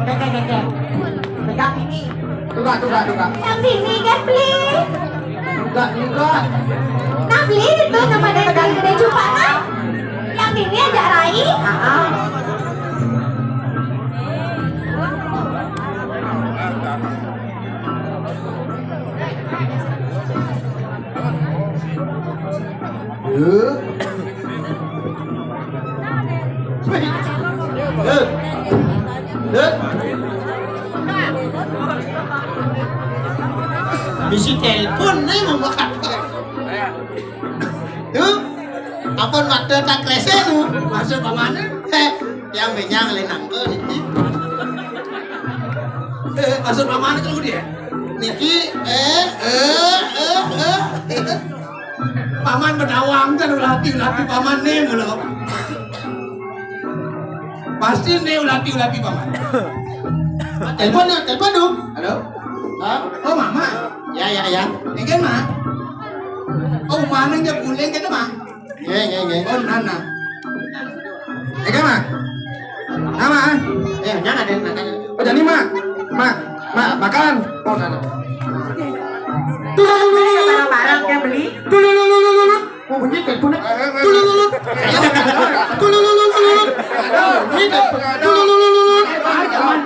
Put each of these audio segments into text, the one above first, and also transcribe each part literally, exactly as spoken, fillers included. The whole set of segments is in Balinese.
Pegang, pegang. Pegang sini. Coba, coba, coba. Yang sini kan, Bli. Enggak juga. Nah, Bli, itu nama dari tadi gede cupa, kan? Yang sini aja, Rai. Ah, ah. Bisi telepon nih mau makan. Tuh, ampun waktu tak krese tuh. Masuk ke mana? Heh, yang benyang le nangke niki. Eh, masuk ke mana tuh dia? Niki, eh, eh, eh, eh. Paman bedawang kan ulah ati, ulah ati paman nih mulu. Pasti nih ulah ati, ulah ati paman. Telepon ya, telepon dong. Halo? Hah? Oh, mama. Ya, ya, ya. Ini kan, Ma. Oh, mana dia pulang kan, Ma? Nggih, nggih, nggih. Oh, nana. Eh, kan, Ma? Nama? Eh, jangan deh, makan. Oh, jadi, Ma. Ma, Ma, makan. Oh, nana. Barang-barang yang beli. Mau bunyi teleponnya. Tulululul. Tulululul. Tulululul. Tulululul.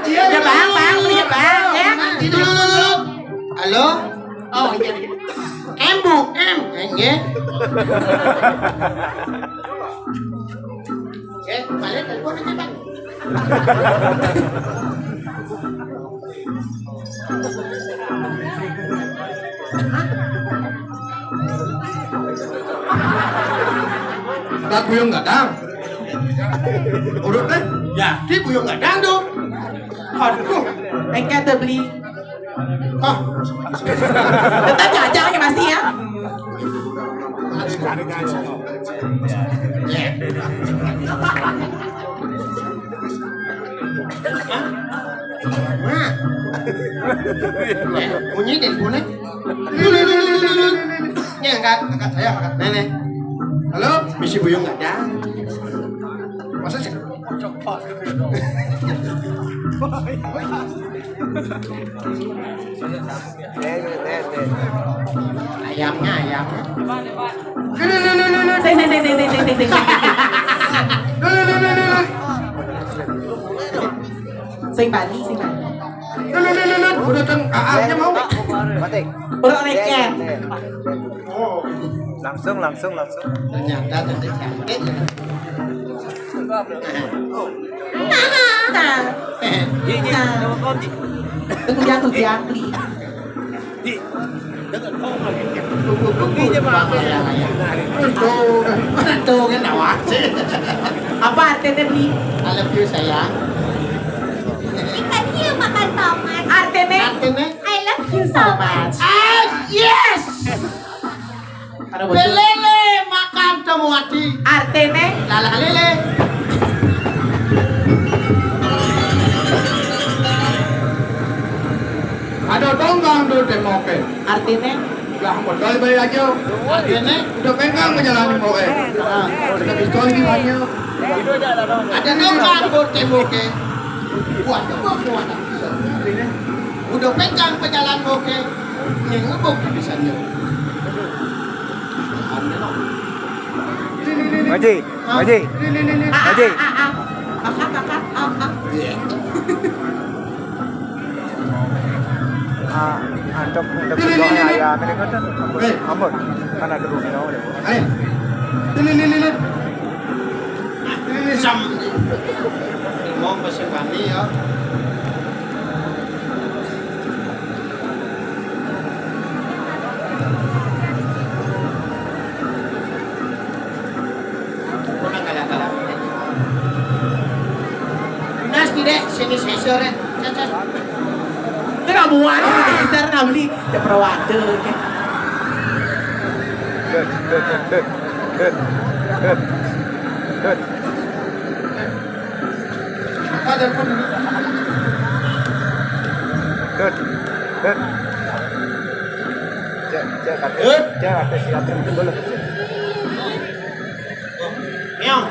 Ya, Bang, Bang, ya, Bang, ya. Tulululul. Halo? Oh, iya, iya. M, Bu, M. Nggih. Eh, balik telepon aja, Bang. Dah buyung gadang. Urut deh. Ya, di buyung gadang tuh. Aduh. Engke tuh beli. Ah. Tetap aja ya masih ya. Nah. Eh, bunyi teleponnya. Ini angkat, angkat saya, angkat. Nenek. Halo, misi buyung ada. Masa sih? Ayamnya, ayamnya. Sing, sing, sing, sing, sing, sing, sing, sing. Sing Bali, sing Bali. Udah teng, A A-nya mau. Mati. Udah leken. Oh. Langsung, langsung, langsung. Ternyata tadi cantik ya. Nah. Nah. Tunggu dia, tunggu dia, beli. Di, dengan kau lagi. Tunggu, tunggu. Iya, Pak. Tuh, tuh, kan awak sih. Apa artinya, beli? I love you, sayang. Kita dia makan tomat. Artinya? Artinya? I love you so much. Ah, yes! Ada betul. Pelele makan temu ati. Artinya? Lala lele. Ada tonggang do temoke. Artinya? Lah, modal bayi aja. Artinya? Udah pengkang menjalani moke. Ah. Udah pistol di mana? Ada tonggang do temoke. Buat apa? Buat apa? Udah pengkang pejalan moke. Ning ngebuk di pisannya. Haji, Haji, Haji. Angkat, angkat, angkat. Iya. Ah, untuk, untuk berdoa ya, mereka kan ampun, ampun. Kan ada rumah. Ayo. Ini, ini, ini. Ini sam. Mau pesen kami ya. Dék, sini sésor, Dék. Cécés. Ini kamu ada geser, nah, beli. Ya, perawat tuh, ya. Ada pun. Dut, dut. Cek, cek, kata, cek, kata silakan itu boleh. Meong.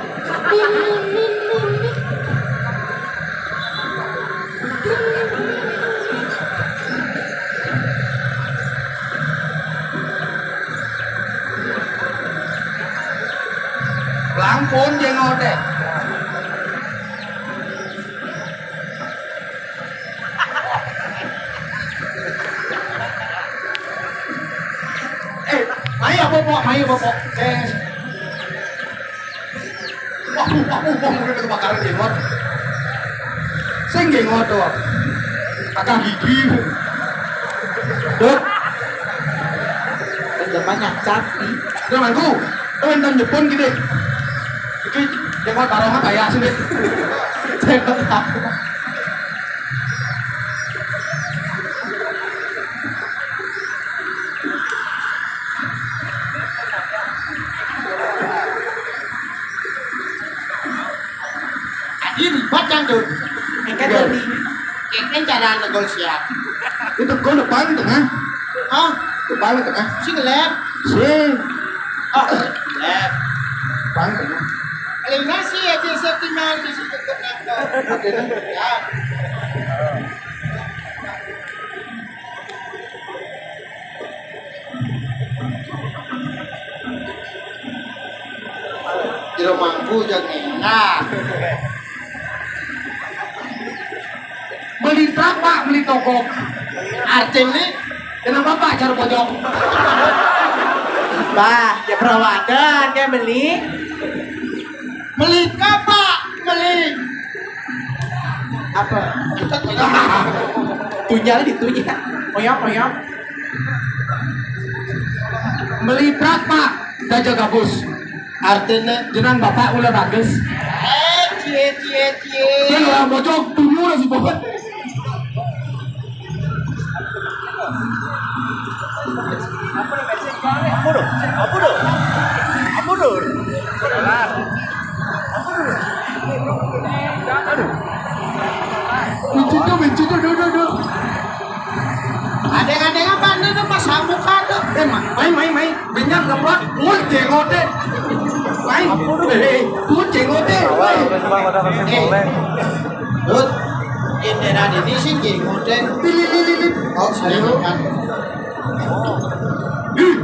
Langkun jengote. Eh, mai apa, Pok? Mai apa, Pok? Eh. Waduh, waduh, waduh, udah kebakaran jengot. Sing jengot tuh. Kakak gigi. Dut. Terus depannya cantik. Udah mangku. Tuh enten Jepun gitu. Iki jengot barongan kayak sini. Jengot apa? Adi lipat kan tuh. Enggak jadi. Kayaknya cara negosiasi. Itu gol depan tengah. Hah? Depan tengah. Si ngelep. Si. Oh, ngelep. Depan tengah. Paling nasi ya, dia setiman di situ. Ya. Jero mangku jeng enak. Beli truk, Pak, beli toko. Artinya, kenapa, Pak, cara pojok? Bah, ya perawatan, ya beli. Beli apa? Beli. Apa? Tunyal ditunyal. Oyok, oyok. Beli truk, Pak. Daja gabus. Artinya jenang bapak ulah bagus. Eh, cie, cie, cie. Dia lah mojok dulu lah si bapak. Ampun, ampun, ampun, ampun. Aduh. Lucu tuh, lucu tuh, duh, duh, duh. Adeng-adeng apa? Anda tuh pas hambukan tuh. Eh, ma-, main, main, main. Banyak ngeplak. Woi, jengote. Main. Eh, eh, tuh jengote. Woi. Eh. Dut. Yang daerah ini sih jengote. Lili, lili, lili. Oh, saya bukan. Ih.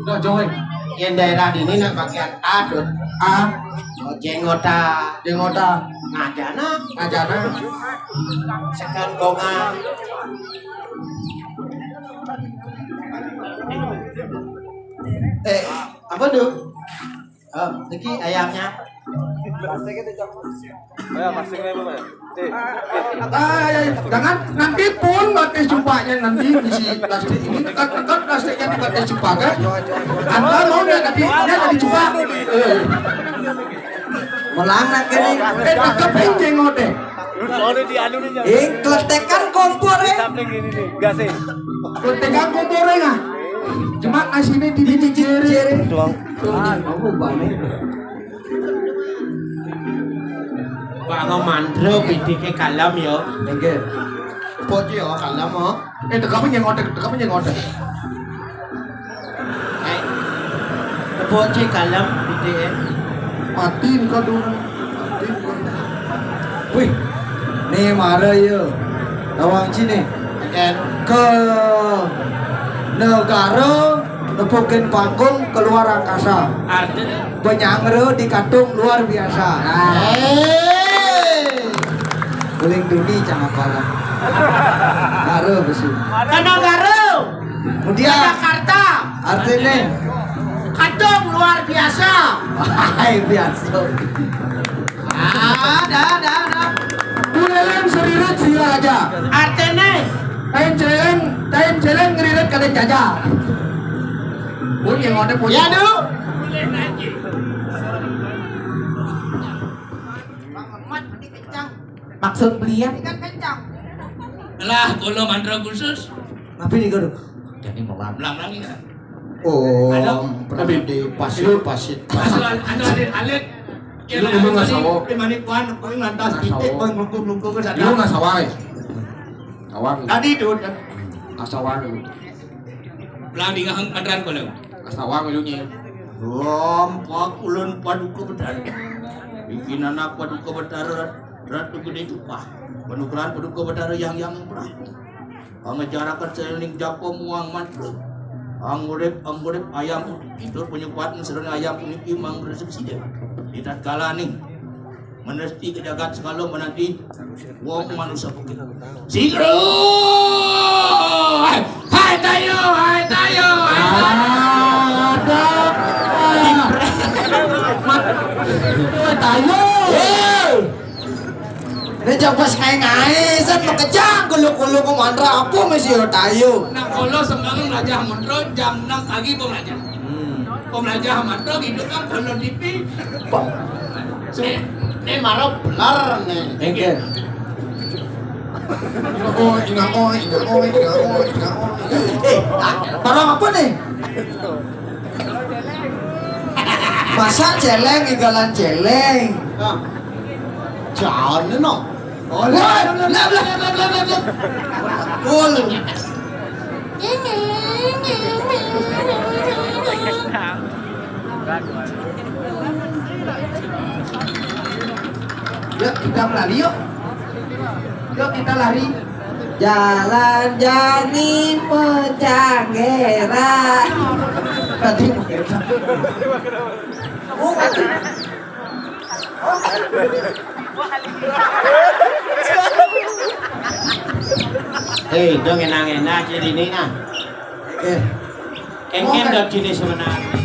Udah, Joy. Yang daerah ini nak bagian A, Dut. A. Oh, jengota. Jengota. Ngajana. Ngajana. Sekan konga. Eh, apa tuh? Oh, niki ayamnya. Ya, plastiknya itu, Pak. Eh. Ah, ya, ya. Jangan nanti pun batis cupaknya nanti isi plastik ini, dekat-dekat plastiknya di batis cupak, kan? Anda mau nggak tadi, dia tadi cupak? Eh. Melangkah ini. Eh, tetap penceng, ngode. Mau di anu nih, Jang. Eh, keletekan kompor, eh. Samping ini nih, gasnya. Keletekan kompor, eh, nggak? Cuma nasinya di, di, di, di, di. Tuang. Tuh, ini mau banget. Pak, ngomandro, bidike kalem ya. Nggih. Bocah ya, kalem, oh. Eh, tekamu yang ngodek, tekamu yang ngodek. Eh, bocah kalem, bidike. Mati engko dulu. Mati engko. Wih, nih marah ya. Tawang sini. Oke. Ke negara nepukin panggung keluar angkasa. Artinya? Penyangre di Katung luar biasa. Nah. Hei. Guling duni jangan pala. Garo besi. Karena Garo. Kemudian Jakarta. Artinya Katung luar biasa. Hai, biasa. Ada, ada, ada. Buleleng seririt sila aja. Artinya tain celeng, tain celeng ngeririt kada jaja. Pun yang ada pun. Ya, Du. Maksud belian? Lah, kalau mantra khusus. Tapi di gaduh. Jadi mau belang lagi. Oh, ada. Pernah di pasir, pasir. Ada alit-alit. Lu dulu nggak sawo. Di mana kuan, kuan lantas titik, kuan ngelukuk-ngelukuk ke sana. Lu nggak sawo, eh? Sawang. Tadi itu, sawang. Belang di ngahang padran kalau. Sawang ilunye. Rompak ulun paduka betara. Bikinan apa duka betara, Ratu Gede Cupah. Penukaran paduka betara yang yang berlaku. Pangejarakan selening japa muang mantra. Angurip, angurip ayam putih. Itu penyumpatan selening ayam putih imang bersubsidi. Di tatkala ning menesti ke jagat sekala menanti wong manusia bukit. Singro! Hai tayo, hai tayo, hai tayo. Ada. Tayo. Ini jam pas ngai-ngai, san makejang kuluk-kuluk mantra apa mesti yo tayo. Nah, kalau sembarang raja mantra jam enam pagi pun raja. Hmm. Pun raja mantra gitu kan kalau T V. Ini, ini marah benar nih. Engke. Oh, ingat, oh, ingat, oh, ingat, oh, ingat, oh. Eh, ah, barang apa nih? Masak celeng, igalan celeng. Nah, jangan no. Oh, lah, lah, lah. Betul. Yuk, kita lari yuk. Yuk, kita lari. Jalan jani pecah gerak. Tadi mau gerak. Oh, tadi. Eh, dong enak-enak jadi ini nah. Eh. Kengken dot jenis sebenarnya.